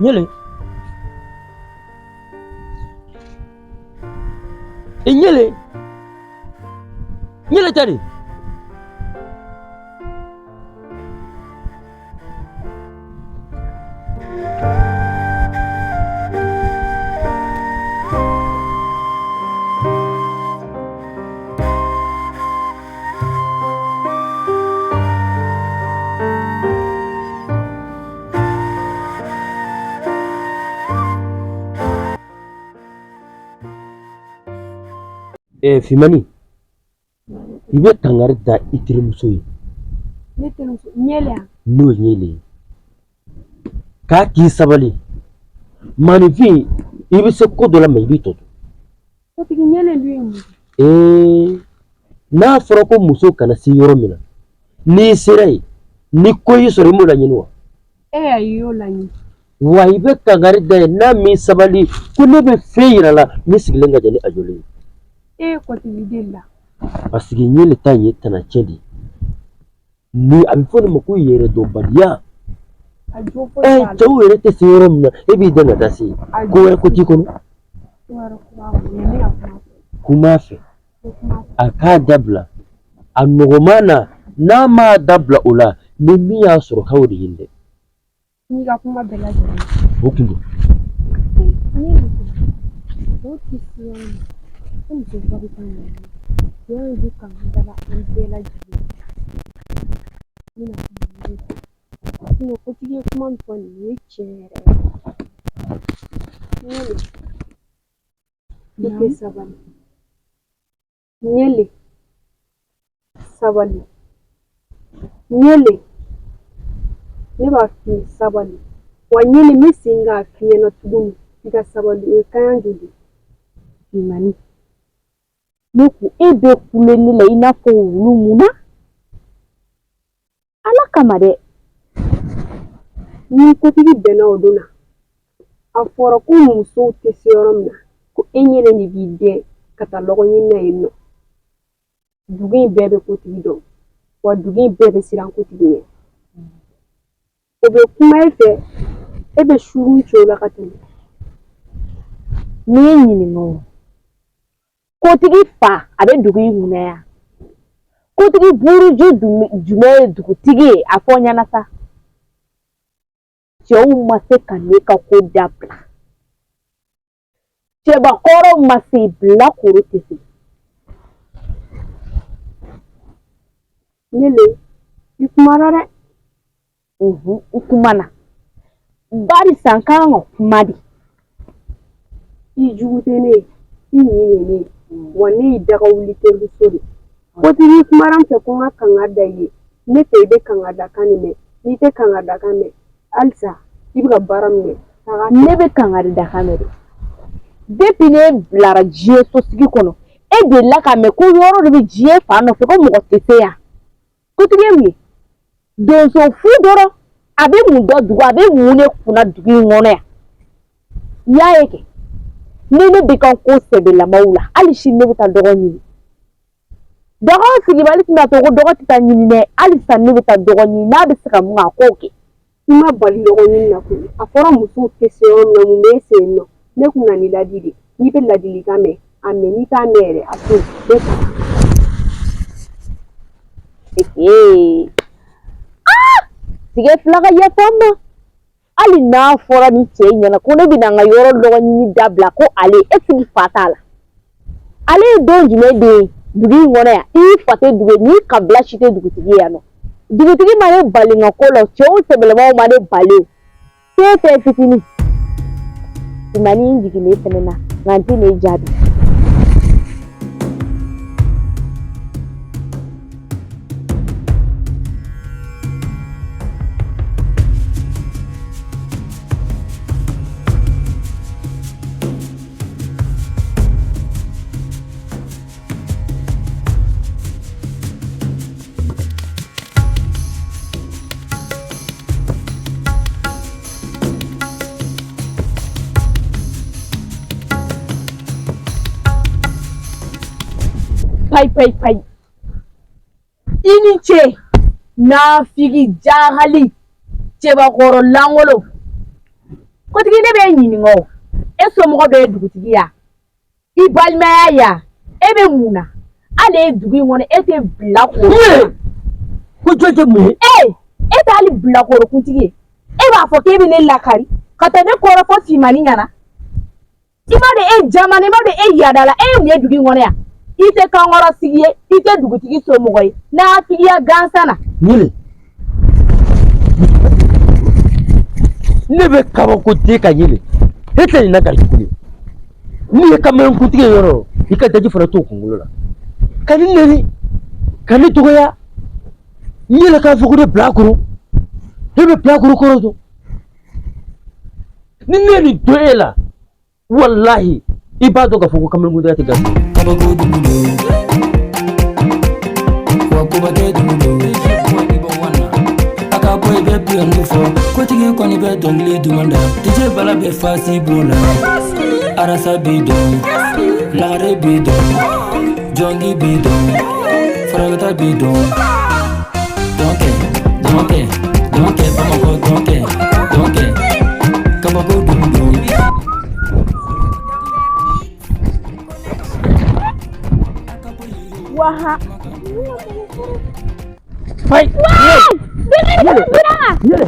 Ɲele, e Ɲele, Ɲele tɛ de. Fimani, i bɛ kangari da i terimuso ye. Ne terimuso Ɲele yan. N'o ye Ɲele ye, k'a k'i sabali. Maaninfin, i bɛ se ko dɔ la, mɛ i b'i tɔ to. Kotigi, Ɲele dun ye mun ye? Ee, n'a fɔra ko muso kana se yɔrɔ min na, n'i sera yen, ni ko y'i sɔrɔ, i m'o laɲini wa? E y'a y'o laɲini. Wa i bɛ kangari da ye, n'a m'i sabali, ko ne bɛ fɛn yira la min sigilen ka jan ni a jɔlen ye. E ye kotigi deli la. Parce que Ɲele ta in ye tana cɛn de ye. Ni a bɛ fɔ nin ma ko yɛrɛdɔnbaliya. A jo foyi t'a la. Cɛw yɛrɛ tɛ se yɔrɔ min na, e b'i dɛn ka taa se yen. Ko wɛrɛ ko t'i kɔnɔ. Ko wɛrɛ ko b'a kɔnɔ, mɛ ne ka kuma fɛ. Kuma fɛ. N bɛ kuma fɛ. A k'a dabila a nɔgɔman na. N'a m'a dabila o la, ni min y'a sɔrɔ, k'o de ɲini dɛ. N'i ka kuma bɛɛ lajɛlen. O kun don. Ne ye muso ye, o tɛ se yɔrɔ min na, ko muso ba bɛ taa ɲɛ. Cɛ in bɛ kangari da la an bɛɛ lajɛlen. N bɛna kuma ne fɛ. Sinon kotigi ye kuma min fɔ nin ye, tiɲɛ yɛrɛ yɛrɛ. Ɲele, ne tɛ sabali. Ɲele, sabali. Ɲele, ne b'a f'i ye, sabali. Wa Ɲele, n bɛ segin k'a f'i ɲɛna tuguni, i ka sabali. O ye kaɲa joli ye? Finmani, ne ko e bɛ kule ne la i n'a fɔ wulu mun na? Ala kama dɛ. Ni kotigi bɛnna o don na, a fɔra ko musow tɛ se yɔrɔ min na, ko e Ɲele de b'i dɛn ka taa lɔgɔ ɲini na yen nɔ. Dugu in bɛɛ bɛ kotigi dɔn, wa dugu in bɛɛ bɛ siran kotigi ɲɛ. O bɛ kuma e fɛ, e bɛ surun cɛw la ka tɛmɛ. N'i ye ɲininka o, kotigi fa a bɛ dugu in kunna yan, kotigi buruju jumɛn ye dugutigi ye? A fɔ n ɲɛna sa. Cɛw ma se ka ne ka ko dabila, cɛbakɔrɔ ma se, bilakoro tɛ se. Ɲele, i kumana dɛ. N kumana barisa n kan ka kuma de. I jugu tɛ ne ye, i ɲin de ye ne ye, wa ne y'i daga wuli terimuso de. Kotigi kumana n fɛ ko n ka kangari da i ye. Ne fɛ, i bɛ kangari da kan de mɛn. N'i tɛ kangari da kan mɛn, halisa i bɛ ka baara min kɛ. Ne bɛ kangari da kan mɛn dɛ. Depuis ne bilara diɲɛ sosigi kɔnɔ, e delila k'a mɛn ko yɔrɔ dɔ bɛ diɲɛ fan dɔ fɛ ko mɔgɔ tɛ se yan? Kotigi ye mun ye? Donso fu dɔrɔn. A bɛ mun dɔn dugu? A bɛ mun de kunna dugu in kɔnɔ yan? I y'a ye kɛ, ni ne bɛ ka ko sɛbɛlamaw la, hali sini ne bɛ taa dɔgɔ ɲini. Dɔgɔ sigibali tɛna to ko dɔgɔ tɛ taa ɲini dɛ. Hali sisan ne bɛ taa dɔgɔ ɲini, n'a bɛ se ka mun kɛ, a k'o kɛ. I ma bali lɔgɔ ɲini na koyi. A fɔra musow tɛ se yɔrɔ min na, mun b'e se yen nɔ? Ne kun nana i ladi de. N'i bɛ ladilikan mɛn, a mɛn. N'i t'a mɛn yɛrɛ, a to yen. Ne taara. Ee, aa, tigɛ fila ka yafa n ma. Hali n'a fɔra ni cɛ in ɲɛna ko ne bɛna n ka yɔrɔ lɔgɔ ɲini dabila, ko ale esigi fa t'a la. Ale ye don jumɛn den ye dugu in kɔnɔ yan? I fa tɛ dugu ye, n'i kabila si tɛ dugutigi ye yan nɔ. Dugutigi ma ne bali n ka ko la, cɛw sɛbɛlamaw ma ne bali. O fɛn fɛn fitinin Finmani in jiginnen fɛnɛ na, nka n tɛ n'e jaabi. Payi payi payi, i ni ce. Nafigi jahali, cɛbakɔrɔ lankolon. Kotigi ne b'e ɲininka o e somɔgɔ dɔ ye dugutigi ya i balimaya ya e bɛ mun na hali e dugu in kɔnɔ e tɛ bilakoro ko jɔn tɛ mun ye e e tɛ hali bilakoro kuntigi ye e b'a fɔ k'e bɛ ne lakari ka taa ne kɔrɔfɔ finmani ɲɛna i b'a dɔn e jamana i b'a dɔn e yaadala e ye mun ye dugu in kɔnɔ yan i tɛ kankɔrɔ sigi ye i tɛ dugutigi somɔgɔ ye nafigiya gansan na. Ɲele ne bɛ kabako den ka ɲele e tɛ nin lakari tuguni n'i ye kamalenkuntigi ye yɔrɔ i ka daji fana t'o kunkolo la ka ne neni ka ne dɔgɔya n yɛrɛ k'a fɔ ko ne bilakoro e bɛ bilakoro kɔrɔ dɔn ni ne ye nin don e la walahi i b'a dɔn k'a fɔ ko kamalenkuntigiya tɛ gasi. Kabako dugu don wa koba kɛ dugu don a ka bɔ i bɛ piyɔni fɔ kotigi kɔni bɛ dɔnkili duman da DJ Bala bɛ fasi b'o la arasa b'i dɔn lagare b'i dɔn jɔnki b'i dɔn farakata b'i dɔn dɔnkɛ dɔnkɛ dɔnkɛ bamakɔ dɔnkɛ dɔnkɛ kabako dugu don. Waha. Fayi. Ɲele. Ɲele.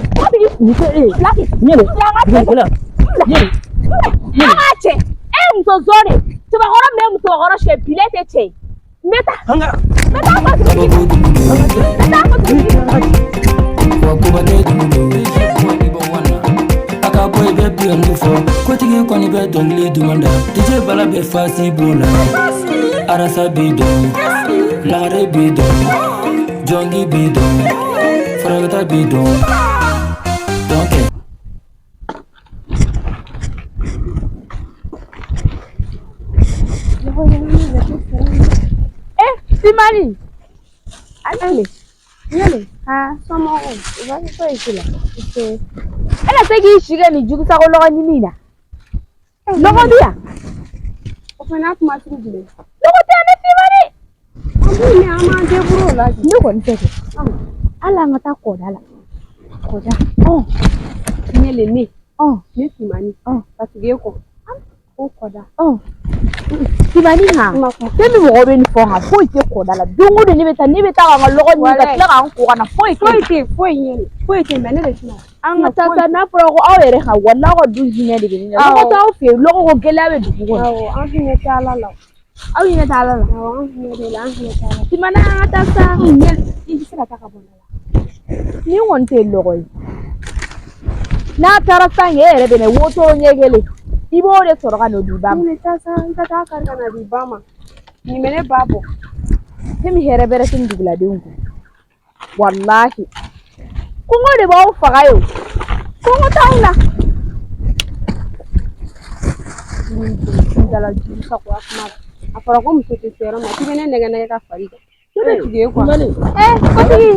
Nin tɛ e ye. Ɲele. Ɲele. Ɲele. An k'a cɛ e ye muso zon de ye cɛbakɔrɔ min bɛ musokɔrɔ sɛ bilen tɛ cɛ ye n bɛ taa An ka. n bɛ taa fɔ dugutigi ma n bɛ taa fɔ dugutigi ma. Wa koba kɛ dugu don a ka bɔ i bɛ piyɔni fɔ kotigi kɔni bɛ dɔnkili duman da DJ Bala bɛ fasi b'o la arasa b'i dɔn lagare b'i dɔn jɔnki b'i dɔn farakata b'i dɔn dɔnkɛ. Eh, Simani. Ale. Ɲele Ha, somɔgɔw baasi foyi t'i la. E na se k'i si kɛ nin jugusago lɔgɔ ɲini in na. Lɔgɔ bi yan. O fana y'a kuma sugu jumɛn Lɔgɔ tɛ yan ne Simani. An b'u mɛn an b'an débrouiller o la Ne kɔni tɛ kɛ. Hali an ka taa kɔda la. Kɔda Ɔn, ɲele ne ɔn, ne Simani ɔn, ka tugu e kɔ ko kɔda ɔn. Simani han. Kuma kuma Fɛn min mɔgɔw bɛ nin fɔ han foyi tɛ kɔda la. Don o don ne bɛ taa ne bɛ taa ka n ka lɔgɔ ɲini ka Walayi. tila ka n ko ka na foyi tɛ. Foyi tɛ yen foyi ɲele foyi tɛ yen mɛ ne de tɛna An ka taa sa n'a fɔra ko aw yɛrɛ ka walahi aw ka du hinɛ de bɛ ne na. Lɔgɔ t'aw fɛ yen lɔgɔ ko gɛlɛya bɛ dugu kɔnɔ. Awɔ an hinɛ tɛ ala la Aw hinɛ tɛ ala la. Awɔ an hinɛ de la an hinɛ tɛ ala la Simani an ka taa sa. Ɲele i bɛ se ka taa ka bɔ ne la Nin kɔni tɛ lɔgɔ ye. N'a taara san kɛ e yɛrɛ bɛ na wotoro ɲɛ kelen i b'o de sɔrɔ ka n'o di ba ma. Ne taa sa n ka taa kari ka na di ba ma nin bɛ ne ba bɔ Fɛn min hɛrɛ bɛrɛ tɛ nin duguladenw kun. Walahi. Kɔngɔ de b'aw faga ye o. Kɔngɔ t'anw na. Dala juru sagoya kuma la a fɔra ko muso tɛ se yɔrɔ min na k'i bɛ ne nɛgɛ nɛgɛ ka far'i kan ne bɛ tugu e kɔ Simani. Eh, kotigi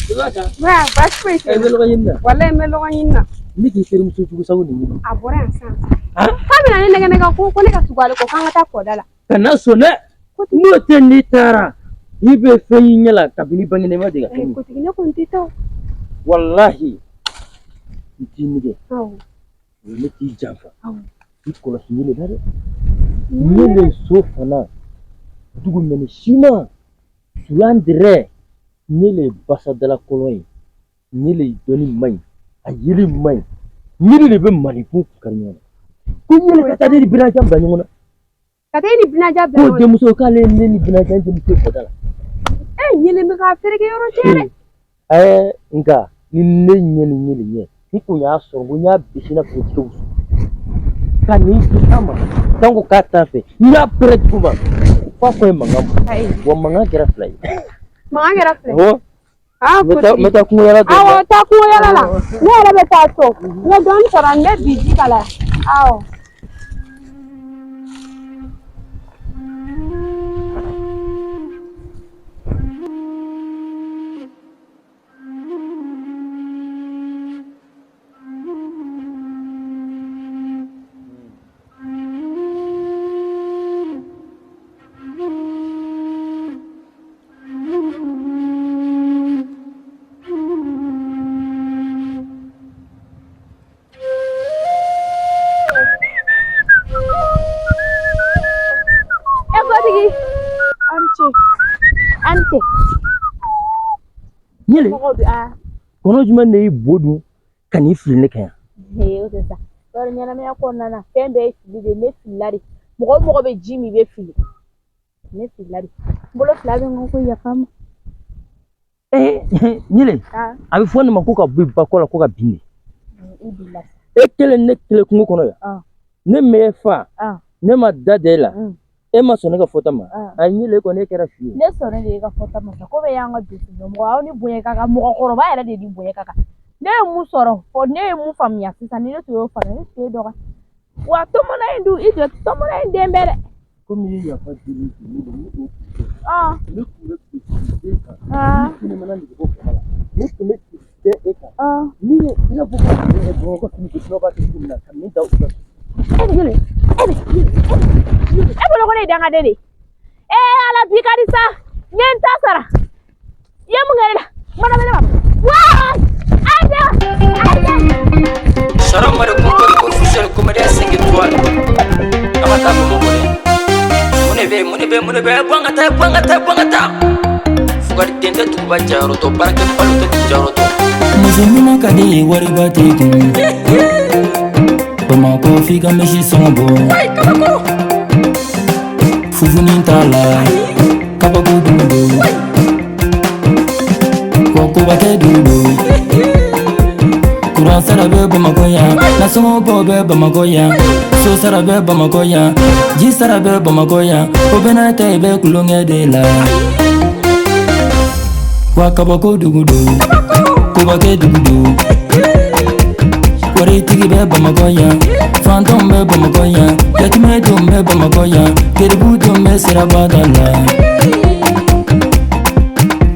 I b'a ta. Ba baasi foyi tɛ E bɛ lɔgɔ ɲini na. walayi n bɛ lɔgɔ ɲini na Ne k'i terimuso jugu sago nin ɲini. A bɔra yan sisan Han? k'a bɛna ne nɛgɛ nɛgɛ ko ko ne ka tugu ale kɔ k'an ka taa kɔda la Kana sɔn dɛ. N'o tɛ n'i taara i bɛ fɛn y'i ɲɛ la kabini bange i ma deli ka fɛn Eh, min. kotigi ne kɔni tɛ taa o. Walahi n t'i nɛgɛ Awɔ ne t'i janfa. Awɔ. I kɔlɔsi ɲele la dɛ. Ɲele so fana dugumɛnɛ siman sulandɛrɛ ɲele ye basadala kɔlɔn ye ɲele dɔnni man ɲi a yeli man ɲi ɲele de bɛ maninfin kun kari ɲɔgɔn na ko ɲele ka taa ne ni binajan bila ɲɔgɔn na Ka taa e ni binaja bila k'o ɲɔgɔn na denmuso k'ale ye ne ni binajan denmuso ye kɔda la. E ɲele bɛ k'a feereke yɔrɔ cɛ dɛ Ɛɛ nka ni ne ɲɛ ni ɲele ɲɛ n kun y'a sɔrɔ ko n y'a bisi n'a fɔ ko jɛgɛ wusu ka nin di a ma sanko k'a t'a fɛ n y'a pɛrɛ dugu ma f'a ko ye mankan bɔ wa mankan kɛra fila ye. Mankan kɛra fila ye Awɔ Aa n bɛ taa n kotigi bɛ taa kungo yala dɔɔnin. Awɔ taa kungo yala la ne yɛrɛ bɛ taa so n ye dɔɔnin sɔrɔ n bɛ bi ji kalaya awɔ. Ɲele Mɔgɔw bɛ a kɔnɔ jumɛn de y'i bo dun ka n'i fili ne kan yan? Ee, o tɛ sa. Yɔrɔ ɲɛnamaya kɔnɔna na, fɛn bɛɛ ye fili de ye. Ne filila de. Mɔgɔ o mɔgɔ bɛ ji min, i bɛ fili. Ne filila de. N bolo fila bɛ n kɔ ko yafa n ma. Ee Ɲele, a bɛ fɔ nin ma ko ka bɔ i ba kɔ la ko ka bin de. I bila. E kelen, ne kelen kungo kɔnɔ yan. Ne m'e fa, ne ma da da e la, e ma sɔn ne ka fɔta ma. A Ɲele kɔni, e kɛra su ye. Ne sɔnna de e ka fɔta ma sa. Ko bɛɛ y'an ka dusu mɔgɔ aw ni bonya ka kan, mɔgɔkɔrɔba yɛrɛ de ni bonya ka kan. Ne ye mun sɔrɔ fɔ, ne ye mun faamuya sisan, ni ne tun y'o faamuya, ne tun t'e dɔgɔ. Wa tɔmɔnɔ in dun, i jɔ, tɔmɔnɔ in den bɛɛ dɛ. Komi i ye yafa deli ne ne ne tun bɛ den kan, ne mana nege bɔ kɔrɔ la, ne tun bɛ den e kan min ye i n'a fɔ ko Bamakɔ fini gosilaw b'a kɛ cogo min na ka min da u kan. E bolo ko ne ye dangaden de ye. Ee Ala, bi ka di sa. N ye n ta sara. I ye mun kɛ ne la? Mana bɛ ne ma. Waa! A ye a ye. Sara Mari compagnie officielle comédien 5 étoiles. An ka taa Bamakɔ dɛ. Mun de bɛ yen, mun de bɛ yen, mun de bɛ yen? Bɔ an ka taa, bɔ an ka taa, bɔ an ka taa. Fugari den tɛ duguba jayɔrɔ dɔn, baarakɛbalo tɛ jayɔrɔ dɔn. Muso ɲuman ka di ye, wariba t'i kun. Bamakɔ f'i ka misi sɔngɔ bɔ. Fufunin t'a la, kabako dugu don. Wa koba tɛ dugu don. Kuran sara bɛ Bamakɔ yan, nasɔngɔ bɔ bɛ Bamakɔ yan, so sara bɛ Bamakɔ yan, ji sara bɛ Bamakɔ yan, o bɛɛ n'a ta i bɛ kulonkɛ de la. Wa kabako dugu don, kobakɛ dugu don. Waritigi bɛ Bamakɔ yan, fantanw bɛ Bamakɔ yan, yatimɛdenw bɛ Bamakɔ yan, geribudenw bɛ sirabada la.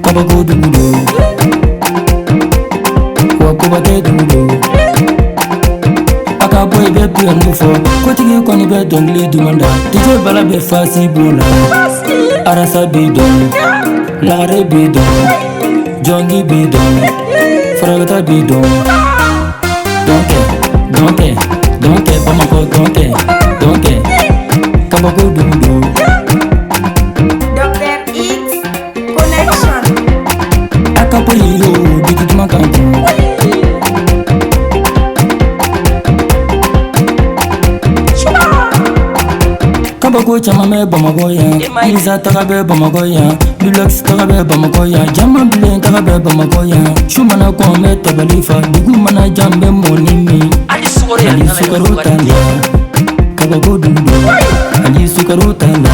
Kabako dugu don, wa kobakɛ dugu don. A ka bɔ i bɛ piyanni fɔ, kotigi kɔni bɛ dɔnkili duman da. DJ Bala bɛ fasi b'o la, arasa b'i dɔn, lagare b'i dɔn, jɔnki b'i dɔn, farakata b'i dɔn. Dɔnkɛ, dɔnkɛ, dɔnkɛ, Bamakɔ dɔnkɛ, dɔnkɛ, kabako dugu don. Dr. X Connection. A ka bɔ yen o, dugu duman ka bon. Kabako caman bɛ Bamakɔ yan, Isa taga bɛ Bamakɔ yan, Lulax taga bɛ Bamakɔ yan, Jama bilen taga bɛ Bamakɔ yan. Su mana kɔn n bɛ tabali fa, dugu mana ja n bɛ mɔni min. Hali sukaro t'a la, kabako dugu don. Hali sukaro t'a la.